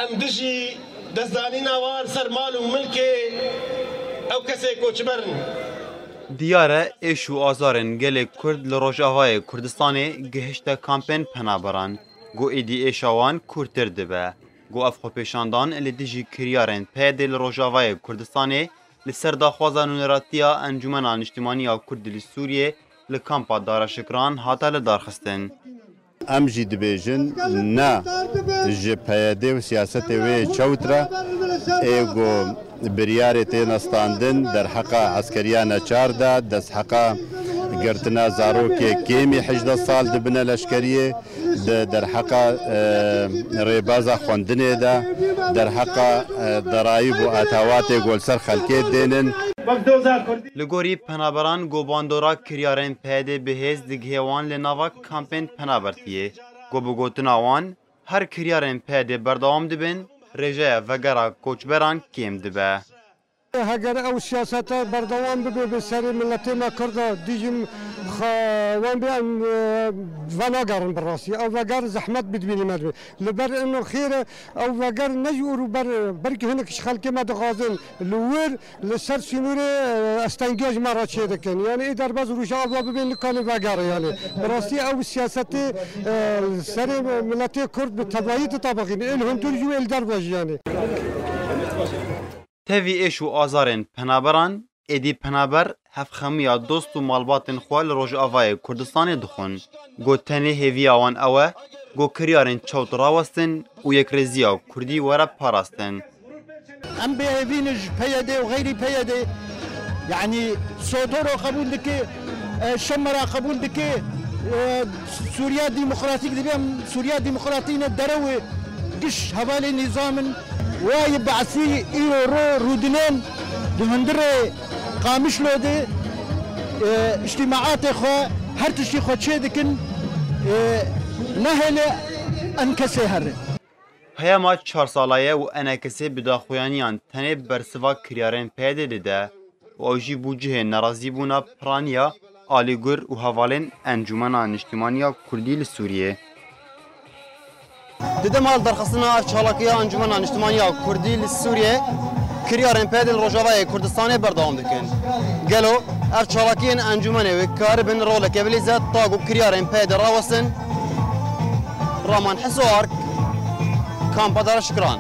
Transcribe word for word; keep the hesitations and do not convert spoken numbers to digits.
Em dijî destdanîna wan ser mal û milkê ew kesê koçber in. Diyar e, êş û azarên gelê Kurd li Rojavayê Kurdistanê gihişte kampên penaberan. Ku êdî êşa wan kûrtir dibe. Ku ev xwepêşandan li dijî kiryarên PYDê li Rojavayê Kurdistanê li ser daxwaza nûneratiya Encûmena Niştimanî ya Kurdî li Sûriyê li kampa Dara Şikran hate lidarxistin. Em jî dibêjin, ne ji PYD û siyasetê wê çewt re, ê ku biryarê têne standin derheqa eskeriya neçar de, destheqa girtina zarokê kêmî hejdeh sal dibine leşkeriyê, di derheqa, e, rêbaza xwendinê de, derheqa, e, derayîb û etawatê ku li ser xelkê dênin. Li gorî penaberan ku bandora kiryarên PYDê bi hêz digihê wan li nava kampên penabertiyê, ku bi gotina wan her kiryarên PYDê berdewam dibin, rêjeya vegera koçberan kêm dibe. Heger ew siyasete berdewam bibe bi serê miletê me Kurda, dijî xwe wan bê em, e, venagerin bi rastî. Ew veger zehmet bidibînî me dibê. Li ber ino xêr e, ew veger ne ji û ber, belkî hinek ji xelkê me dixwazin li wir, li ser sînorê, e, estengiya ji me re çêdikin. Yanî ê derbas Rojava bibê nikanî vegere yanî. Bi rastî ew siyasetê, e, serê miletê Kurd bi tevayî ditabiqîne. Ê li hundir jî û ê li derve jî yanî. Tevî êş û azarên penaberan, êdî penaber hevxemiya dost û malbatên xwe li Rojavayê Kurdistanê dixwin. Got tenê hêviya wan ew e, got kiryarên çewt rawestin û yekrêziya Kurdî were parastin. Em bêhêvî ne ji PYD û xeyrî PYD, yanî Sotoro qebûl dike, e, Şemera qebûl dike, e, Sûriya Demokratîk dibe, em Sûriya Demokratîk ne derew e giş hevalê nîzam in. Wayê Be'sî îro ro rûdinên di hundirê Qamişlo de, e, îctîmaatê xwe, her tiştî xwe çê dikin, e, nehêle enkesê here. Peyama çar sala ye û enkesê bi daxuyaniyan tenê bersiva kiryarên PYDê dide û ew jî bû cihê nerazîbûna piraniya Alî Gur û hevalên Encûmena Niştimanî ya Kurdî li Sûriyê. Di dema lidarxistina ev çalakiya Encûmena Niştimanî ya Kurdî li Sûriyê, kiryarên PYDê li Rojavayê Kurdistanê berdewam dikin. Gelo ev çalakiyên encûmenê wê karibin roleke bilîze ta ku kiryarên PYDê rawestin? Raman Heso Ark, Kampa Dara Şikran.